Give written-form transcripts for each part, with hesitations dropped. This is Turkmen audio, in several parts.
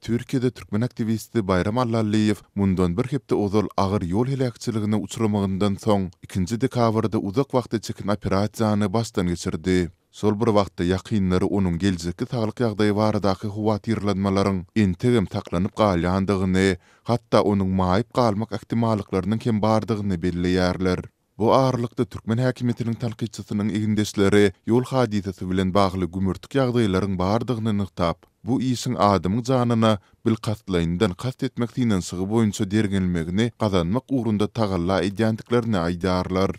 Türkiýede türkmen aktiwisti Baýram Allalyýew mundan bir hepde ozal agyr ýol heläkçiligine uçramagyndan soň, ikinji dekabrda uzak wagta çeken operasiýany başdan geçirdi. Şol bir wagtda, ýakynlary onuň geljekki saglyk ýagdaýy baradaky howatyrlanmalaryň entegem saklanyp galýandygyny, hatda onuň maýyp galmak ähtimallyklarynyň hem bardygyny belleýärler. Bu aralykda, türkmen häkimiýetiniň tankytçysynyň egindeşleri ýol hadysasy bilen bagly gümürtik ýagdaýlaryň bardygyny nygtap, bu işiň adamyň janyna bilkastlaýyndan kast etmek synanyşygy boýunça derňelmegini gazanmak ugrunda tagalla edýändiklerini aýdýarlar.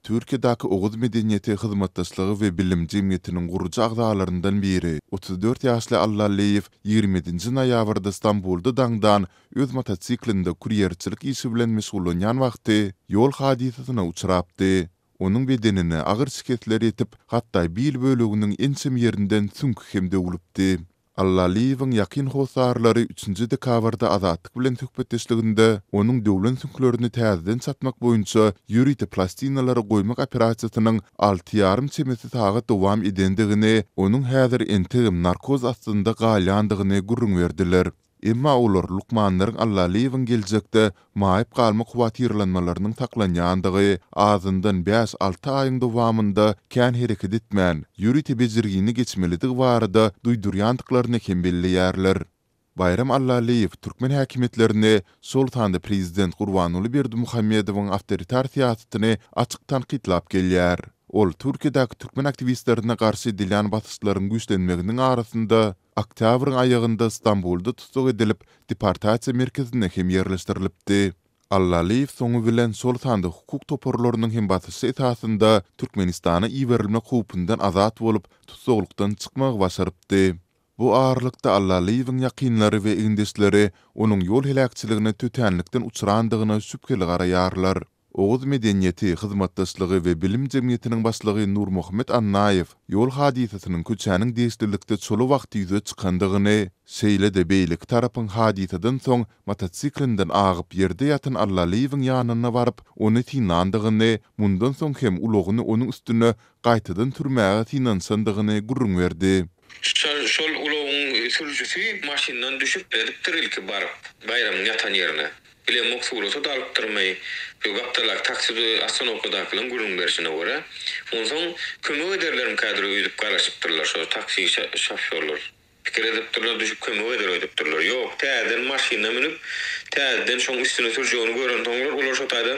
Türkiýedäki Oguz medeniýeti, hyzmatdaşlygy we bilim jemgyýetiniň gurujy agzalaryndan biri, 34 ýaşly Allaliýew 27-nji noýabrda Stambulda daňdan öz motosiklinde kurýerçilik işi bilen meşgullanýan wagty ýol hadysasyna uçrapdy. Onuň bedenine agyr şikesler ýetip, hatda bil böleginiň ençeme ýerinden süňki hem döwlüpdi. Allaliýewiň ýakyn hossarlary üçünji dekabrda Azatlyk bilen söhbetdeşliginde onuň döwlen süňklerini täzeden çatmak boýunça ýörite plastinalary goýmak operasiýasynyň alty ýarym çemesi sagat dowam edendigini, onuň häzir entegem narkoz astynda galýandygyny gürrüň berdiler. Emma olar lukmanlaryň Allaliýewiň geljekde maýyp galmak howatyrlanmalarynyň saklanýandygy, azyndan bäş-alty aýyň dowamynda kän hereket etmän, ýörite bejergini geçmelidigi barada duýdurýandyklaryny hem belleýärler. Baýram Allaliýew türkmen häkimiýetlerini, şol sanda prezident Gurbanguly Berdimuhamedowyň awtoritar syýasatyny açyk tankytlap gelýär. Ol Türkiýedäki türkmen aktiwistlerine garşy edilýän basyşlaryň güýçlenmeginiň arasynda, Oktýabryň aýagynda Stambulda tussag edilip, deportasiýa merkezine hem ýerleşdirilipdi. Allaliýew soňy bilen şol sanda hukuk toparlarynyň hem basyşy esasynda Türkmenistana iberilmek howpundan azat bolup, tussaglykdan çykmagy başarypdy. Bu aralykda Allaliýewiň ýakynlary we egindeşleri onuň ýol heläkçiligine tötänlikden uçrandygyna şübheli garaýarlar. Oguz medeniýeti, hyzmatdaşlygy we bilim jemgyýetiniň başlygy Nurmuhammet Annaýew ýol hadysasynyň köçäniň degişlilikde çola wagty ýüze çykandygyny, şeýle-de beýleki tarapyň hadysadan soň motosiklinden agyp ýerde ýatan Allalyýewiň ýanyna baryp, ony synlandygyny, mundan soň hem ulagyny onuň üstüne gaýtadan sürmäge synanyşandygyny gürrüň berdi. Şol ulagyň sürüjisi maşyndan düşüp edipdir ilki baryp Baýramyň ýatan ýerine. Bilemok surata-da alypdyrmy, bu gapdaldaky taksi ostanowkadakylaryň gürrüň berşine görä. Onsoň kömek ederlermikädir öýdüp garaşypdyrlar şo taksi şofýorlar. Pikir edipdirler düşüp kömek eder öýdüpdirler. Ýok, täzeden maşyna münüp, täzeden şoň üstüne sürjegini görensoňlar olar şo taýda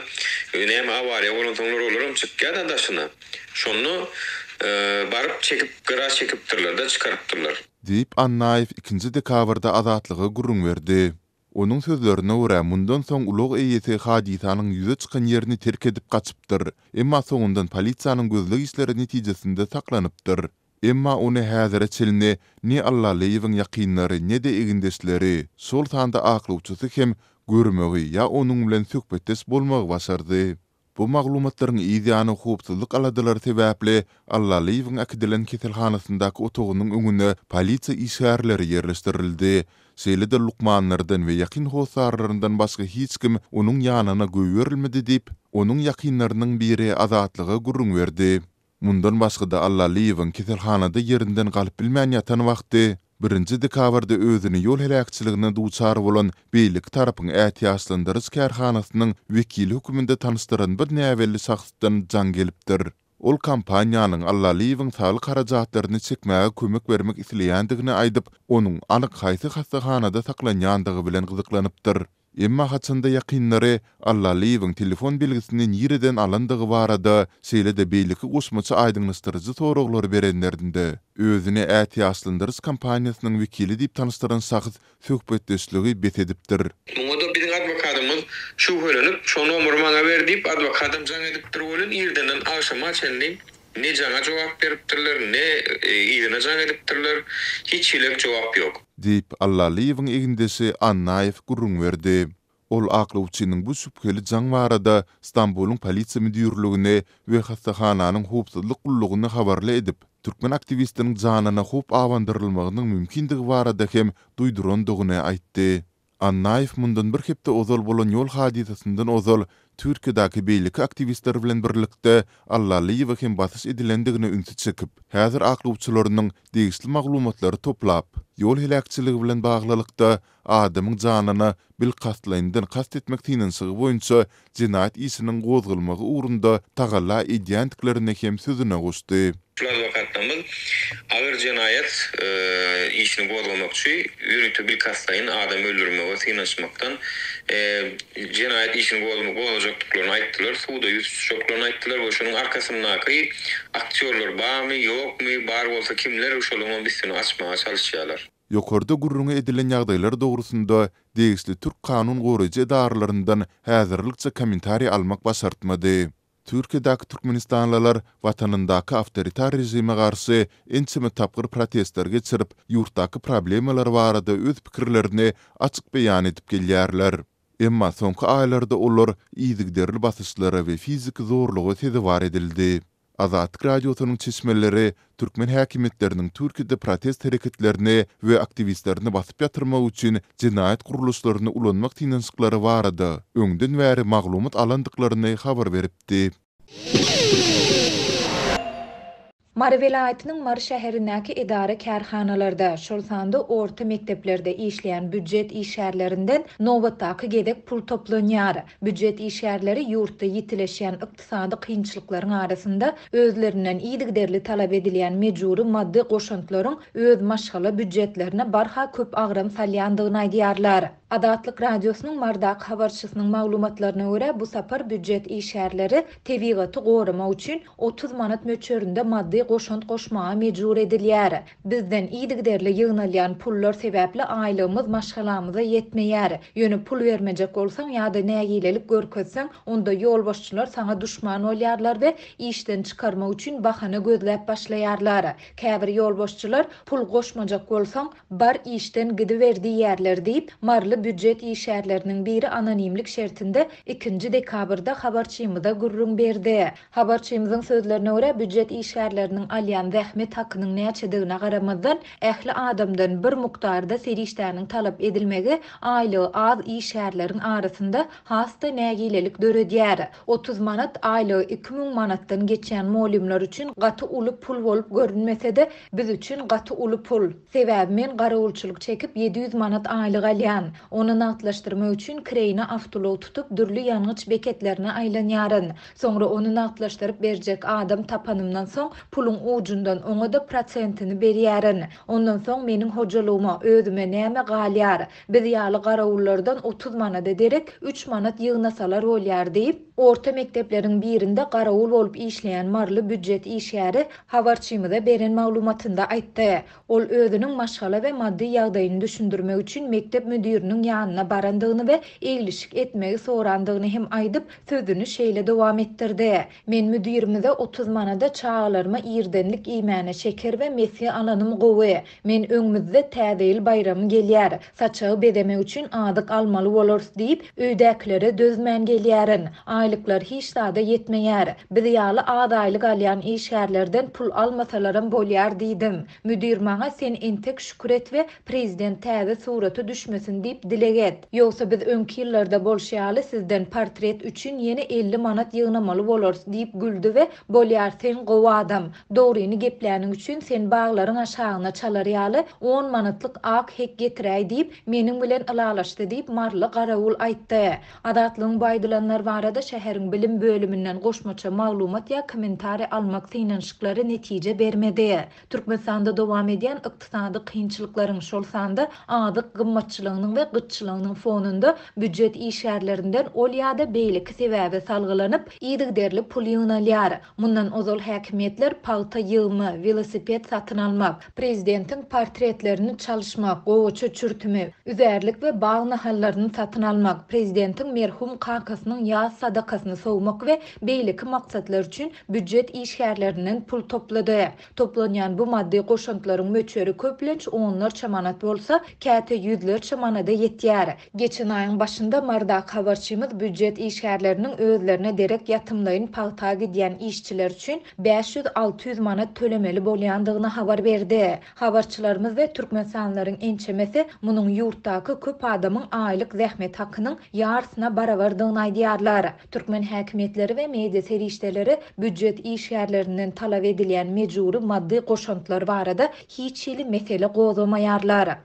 näme awariýa bolansoňlar olaram çykýa-da daşyna. Şonda baryp çekip gyra çekipdirler-de çykarypdyrlar. Diýip, Annaýew ikinji dekabrda Azatlyga gürrüň berdi. Onuň sözlerine görä, mundan soň ulag eýesi hadysanyň ýüze çykan ýerini terk edip gaçypdyr, emma soňundan polisiýanyň gözleg işleri netijesinde saklanypdyr. Emma ony häzire çenli ne Allaliýewiň ýakynlary, ne-de egindeşleri, şol sanda aklawçysy hem görmegi ýa onuň bilen söhbetdeş bolmagy başardy. Bu maglumatlaryň yz ýany howpsuzlyk aladalary sebäpli Allaliýewiň äkidilen keselhanasyndaky otagynyň öňüne polisiýa işgärleri ýerleşdirildi. Şeýle-de lukmanlardan we ýakyn hossarlaryndan başga hiç kim onuň ýanyna goýberilmedi diýip, onuň ýakynlarynyň biri Azatlyga gürrüň berdi. Mundan başga-da Allaliýewiň keselhanada ýerinden galyp bilmän ýatan wagty, birinji dekabrda özüni ýol heläkçiligine duçar bolan beýleki tarapyň ätiýaçlandyryş kärhanasynyň wekili hökmünde tanyşdyran bir näbelli şahsdan jaň gelipdir. Ol kompaniýanyň Allaliýewiň saglyk harajatlaryny çekmäge kömek bermek isleýändigini aýdyp, onuň anyk haýsy hassahanada saklanýandygy bilen gyzyklanypdyr. Emma haçanda ýakynlary Allaliýewiň telefon belgisini nireden alandygy barada, şeýle-de beýleki goşmaça aýdyňlaşdyryjy soraglary berenlerinde, özüni ätiýaçlandyryş kompaniýasynyň wekili diýip tanyşdyran şahs söhbetdeşligi bes edipdir. Muňa-da biziň adwokatymyz şübhelenip, şo nomery maňa ber diýip, adwokatam jaň edipdir welin, irdenden agşama çenli ne jaňa jogap beripdirler, ne yzyna jaň edipdirler, hiç hili jogap ýok. Diýip, Allaliýewiň egindeşi Annaýew gürrüň berdi. Ol aklawçynyň bu şübheli jaň barada Stambulyň polisiýa müdirligini we hassahananyň howpsuzlyk gullugyny habarly edip, türkmen aktiwistiniň janyna howp abandyrylmagynyň mümkindigi barada hem duýdurandygyny aýtdy. Annaýew mundan bir hepde ozal bolan ýol hadysasyndan ozal Türkiýedäki beýleki aktiwistler bilen birlikde Allalyýewe hem basyş edilendigine ünsi çekip, häzir aklawçylarynyň degişli maglumatlary toplap, ýol heläkçiligi bilen baglylykda adamyň janyna bilkastlaýyndan kast etmek synanyşygy boýunça jenaýat işiniň gozgalmagy ugrunda tagalla edýändiklerini hem sözüne goşdy. Şol adwokatlarymyz agyr jenaýat işini gozgamakçy, ýörite bilkastlaýyn adam öldürmege synanyşmakdan jenaýat işini gozgajakdyklaryny aýtdylar, suda ýüz tutjaklaryny aýtdylar we şonuň arkasyndaky aktýorlar barmy, ýokmy, bar bolsa kimler, şolaryňam üstüni açmaga çalyşýarlar. Ýokarda gürrüňi edilen ýagdaýlar dogrusynda degişli türk kanun goraýjy edaralaryndan häzirlikçe kommentariý almak başartmady. Türkiýedäki türkmenistanlylar watanyndaky awtoritar režime garşy ençeme tapgyr protestler geçirip, ýurtdaky problemalar barada öz pikirlerini açyk beýan edip gelýärler. Emma soňky aýlarda olar yzygiderli basyşlara we fiziki zorluga sezewar edildi. Azatlyk Radiosynyň çeşmeleri türkmen häkimiýetleriniň Türkiýede protest hereketlerini we aktiwistlerini basyp ýatyrmak üçin jenaýat gurluşlaryny ulanmak synanyşyklary barada öňden bäri maglumat alandyklaryny habar beripdi. Mary welaýatynyň Mary şäherindäki edara-kärhanalarda, şol sanda orta mekdeplerde işleýän býujet işgärlerinden nobatdaky gezek pul toplanýar. Býujet işgärleri ýurtda ýitileşýän ykdysady kynçylyklaryň arasynda özlerinden yzygiderli talap edilýän mejbury maddy goşantlaryň öz maşgala býujetlerine barha köp agram salýandygyny aýdýarlar. Azatlyk Radiosynyň Marydaky habarçysynyň maglumatlaryna görä, bu sapar býujet işgärleri tebigaty goramak üçin 30 manat möçberinde maddy goşant goşmaga mejbur edilýär. Bizden yzygiderli ýygnalýan pullar sebäpli aýlygymyz maşgalamyza ýetmeýär. Ýöne pul bermejek bolsaň ýa-da nägilelik görkezseň, onda ýolbaşçylar saňa duşman bolýarlar we işden çykarmak üçin bahana gözläp başlaýarlar. Käbir ýolbaşçylar pul goşmajak bolsaň, bar işden gidiber diýýärler diýip, maryly býujet işgärleriniň biri anonimlik şertinde ikinji dekabrda habarçymyza gürrüň berdi. Habarçymyzyň sözlerine görä, býujet işgärleriniň alýan zähmet hakynyň näçedigine garamazdan, ähli adamdan bir mukdarda serişdäniň talap edilmegi aýlygy az işgärleriň arasynda has-da nägilelik döredýär. 30 manat aýlygy 2000 manatdan geçýän mugallymlar üçin gaty uly pul bolup görünmese-de, biz üçin gaty uly pul. Sebäbi men garawulçylyk çekip 700 manat aýlyk alýan. Ony nagtlaşdyrmak üçin kireýine awtoulag tutup dürli ýangyç beketlerine aýlanýaryn. Soňra ony nagtlaşdyryp berjek adam tapanymdan soň, puluň ujundan oňa-da prosentini berýärin. Ondan soň meniň hojalygyma, özüme näme galýar? Biz ýaly garawullardan 30 manada derek üç manat ýygnasalar bolýar diýip, orta mekdepleriň birinde garawul bolup işleýän maryly býujet işgäri habarçymyza beren maglumatynda aýtdy. Ol özüniň maşgala we maddy ýagdaýyny düşündirmek üçin mekdep müdiriniň ýanyna barandygyny we eglişik etmegi sorandygyny hem aýdyp, sözüni şeýle dowam etdirdi, Men müdirimize 30 manada çagalaryma irdenlik iýmäne şeker we mesge alanym gowy. Men öňümizde Täze ýyl baýramy gelýär. Saçagy bezemek üçin azyk almaly bolarys diýip, öýdäkilere dözmän gelýärin. Aýlyklar hiç zada ýetmeýär. Biz ýaly az aýlyk alýan işgärlerden pul almasalaram bolýar diýdim. Müdir maňa sen entek şükür et we prezident täze surata düşmesin diýip dileg et. Ýogsa biz öňki ýyllarda bolşy ýaly sizden portret üçin ýene 50 manat ýygnamaly bolarys diýip güldi we bolýar sen gowy adam. Dogryny gepläniň üçin sen baglaryň aşagyna çalar ýaly on manatlyk ak hek getiräý diýip, meniň bilen ylalaşdy diýip, maryly garawul aýtdy. Azatlygyň bu aýdylanlar barada şäheriň bilim bölüminden goşmaça maglumat ýa kommentariý almak synanyşyklary netije bermedi. Türkmenistanda dowam edýän ykdysady kynçylyklaryň, şol sanda azyk gymmatçylygynyň we gytçylygynyň fonunda býujet işgärlerinden ol ýa-da beýleki sebäbe salgylanyp, yzygiderli pul ýygnalýar. Mundan ozal häkimiýetler pagta ýygymy, welosiped satyn almak, prezidentiň portretlerini çalyşmak, gowaça çürtümi, üzärlik we bag nahallaryny satyn almak, prezidentiň merhum kakasynyň ýas sadakasyny sowmak we beýleki maksatlar üçin býujet işgärlerinden pul toplady. Toplanýan bu maddy goşantlaryň möçberi köplenç onlarça manat bolsa, käte ýüzlerçe manada ýetýär. Geçen aýyň başynda Marydaky habarçymyz býujet işgärleriniň özlerine derek ýatymlaýyn pagta gidýän işçiler üçin 560. 600 manat tölemeli bolýandygyny habar berdi. Habarçylarymyz we türkmenistanlylaryň ençemesi munuň ýurtdaky köp adamyň aýlyk zähmet hakynyň ýarysyna barabardygyny aýdýarlar. Türkmen häkimiýetleri we media serişdeleri býujet işgärlerinden talap edilýän mejbury maddy goşantlar barada hiç hili mesele gozgamaýarlar.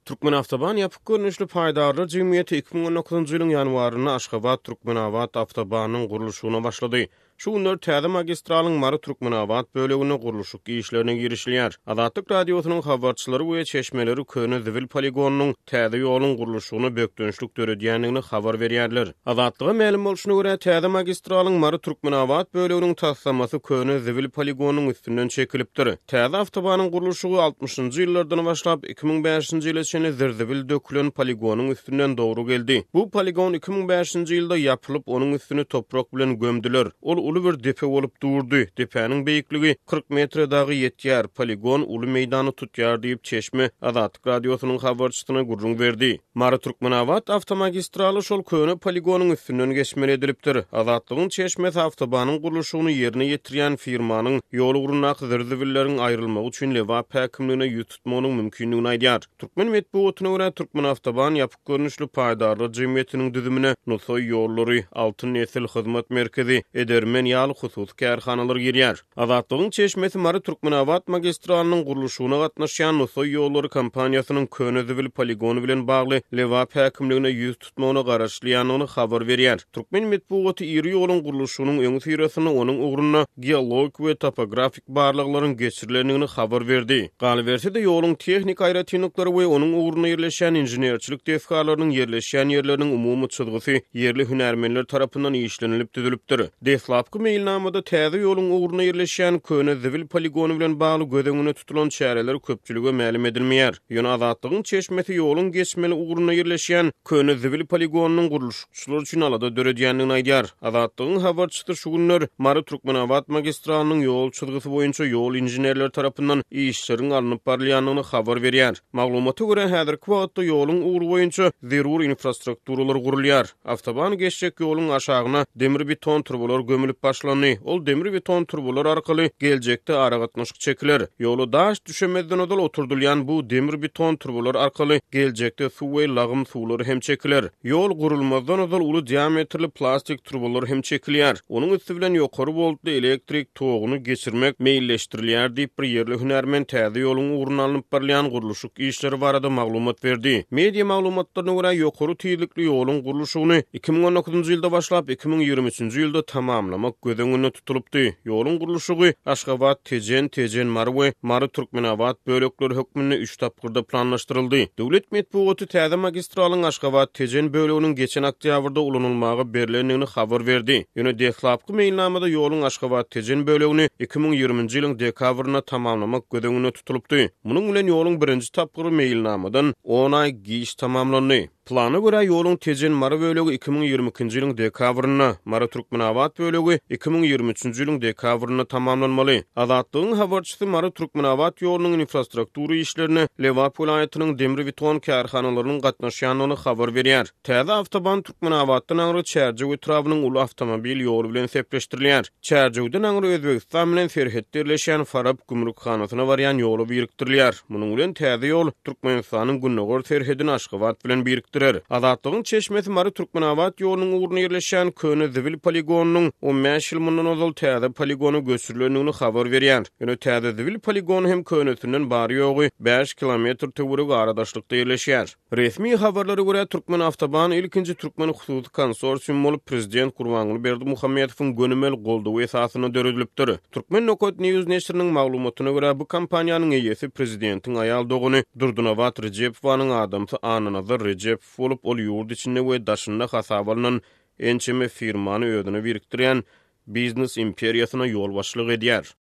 Türkmenawtoban ýapyk görnüşli paýdarlar jemgyýeti 2019-njy ýylyň ýanwarynda Aşgabat-Türkmenabat awtobanynyň gurluşygyna başlady. Şu günler täze magistralyň Mary-Türkmenabat böleginde gurluşyk işlerine girişilýär. Azatlyk Radiosynyň habarçylary we çeşmeleri köne zibil poligonynyň täze ýoluň gurluşygyna bökdençlik döredýändigini habar berýärler. Azatlyga mälim bolşuna görä, täze magistralyň Mary-Türkmenabat böleginiň taslamasy köne zibil poligonynyň üstünden çekilipdir. Täze awtobanyň gurluşygy altmyşynjy ýyllardan başlap, 2005-nji ýyla çenli zir-zibil dökülen poligonyň üstünden dogry geldi. Bu poligon 2005-nji ýylda ýapylyp, onuň üstüni toprak bilen gömdüler. Ol uly bir depe bolup durdy. Depäniň beýikligi 40 metre dagy ýetýär. Poligon uly meýdany tutýar diýip, çeşme Azatlyk Radiosynyň habarçysyna gürrüň berdi. Mary-Türkmenabat awtomagistraly şol köne poligonyň üstünden geçmeli edilipdir. Azatlygyň çeşmesi awtobanyň gurluşygyny ýerine ýetirýän firmanyň ýol ugrundaky zir-zibilleriň aýrylmagy üçin Lebap häkimligine ýüz tutmagynyň mümkindigini aýdýar. Türkmen metbugatyna görä, Türkmenawtoban ýapyk görnüşli paýdarlar jemgyýetiniň düzümine Nusaý ýollary, Altyn nesil hyzmat merkezi, Edermen ýaly hususy kärhanalar girýär. Azatlygyň çeşmesi Mary-Türkmenabat magistralynyň gurluşygyna gatnaşýan Nusaý ýollary kompaniýasynyň köne zibil poligony bilen bagly Lebap häkimligine ýüz tutmagyna garaşylýandygyny habar berýär. Türkmen metbugaty iri ýoluň gurluşygynyň öňüsyrasynda onuň ugrunda geologik we topografik barlaglaryň geçirilendigini habar berdi. Galyberse-de, ýoluň tehniki aýratynlyklary we onuň ugrunda ýerleşýän inženerçilik desgalarynyň ýerleşýän ýerleriniň umumy çyzgysy ýerli hünärmenler tarapyndan işlenilip düzülipdir. Deslapky meýilnamada täze ýoluň ugrunda ýerleşýän köne zibil poligony bilen bagly göz öňünde tutulan çäreler köpçülige mälim edilmeýär. Ýöne Azatlygyň çeşmesi ýoluň geçmeli ugrunda ýerleşýän köne zibil poligonynyň gurluşykçylar üçin alada döredýändigini aýdýar. Azatlygyň habarçysy şu günler Mary-Türkmenabat magistralynyň ýol çyzgysy boýunça ýol inženerleri tarapyndan işleriň alnyp barylýandygyny habar berýär. Maglumata görä, häzirki wagtda ýoluň ugry boýunça zerur infrastrukturalar gurulýar. Awtoban geçjek ýoluň aşagyna demir-beton turbalar gömülip başlandy. Ol demir-beton turbalar arkaly geljekde aragatnaşyk çekiler. Ýola daş düşemezden ozal oturdylýan bu demir-beton turbalar arkaly geljekde suw we lagym suwlary hem çekiler. Ýol gurulmazdan ozal uly diametrli plastik turbalar hem çekilýär. Onuň üsti bilen ýokary woltly elektrik toguny geçirmek meýilleşdirilýär diýip, bir ýerli hünärmen täze ýoluň ugrunda alnyp barylýan gurluşyk işleri barada maglumat berdi. Media maglumatlaryna görä, ýokary tizlikli ýoluň gurluşygyny 2019-njy ýylda başlap, 2023-nji ýylda tamamlamak göz öňünde tutulypdy. Ýoluň gurluşygy Aşgabat, Tejen, Tejen, Mary we Mary, Türkmenabat bölekleri hökmünde üç tapgyrda planlaşdyryldy. Döwlet metbugaty täze magistralyň Aşgabat, Tejen böleginiň geçen oktýabrda ulanylmaga berlendigini habar berdi. Ýöne deslapky meýilnamada ýoluň Aşgabat, Tejen bölegini 2020-nji ýylyň dekabrynda tamamlamak göz öňünde tutulypdy. Munuň bilen ýoluň birinji tapgyry meýilnamadan on aý giç tamamlandy. Plana görä, ýoluň Tejen-Mary bölegi 2022-nji ýylyň dekabrynda, Mary-Türkmenabat bölegi 2023-nji ýylyň dekabrynda tamamlanmaly. Azatlygyň habarçysy Mary-Türkmenabat ýolunyň infrastruktura işlerine Lebap welaýatynyň demir-beton kärhanalarynyň gatnaşýandygyny habar berýär. Täze awtoban Türkmenabatdan aňry Çärjew etrabynyň uly awtomobil ýoly bilen sepleşdirilýär. Çärjewden aňry Özbegistan bilen serhetde ýerleşýän Farap gümrükhanasyna barýan ýola birikdirilýär. Munuň bilen täze ýol Türkmenistanyň gündogar serhedini Aşgabat bilen birikdirer. Azatlygyň çeşmesi Mary-Türkmenabat ýolunyň ugrunda ýerleşýän köne zibil poligonynyň 15 ýyl mundan ozal täze poligona göçürilendigini habar berýär. Ýöne täze zibil poligony hem könesinden bary-ýogy bäş kilometr töweregi aradaşlykda ýerleşýär. Resmi habarlara görä, Türkmenawtoban ilkinji türkmen hususy konsorsium bolup, prezident Gurbanguly Berdimuhamedowyň gönümel goldawy esasynda döredilipdir. Turkmen Nokat News neşiriniň maglumatyna görä, bu kompaniýanyň eýesi prezidentiň aýal dogany Durdynabat Rejepowanyň adamsy Annanazar Rejepow bolup, ol ýurt içinde we daşynda hasaba alnan ençeme firmany özüne birikdirýän biznes imperiýasyna ýolbaşçylyk edýär.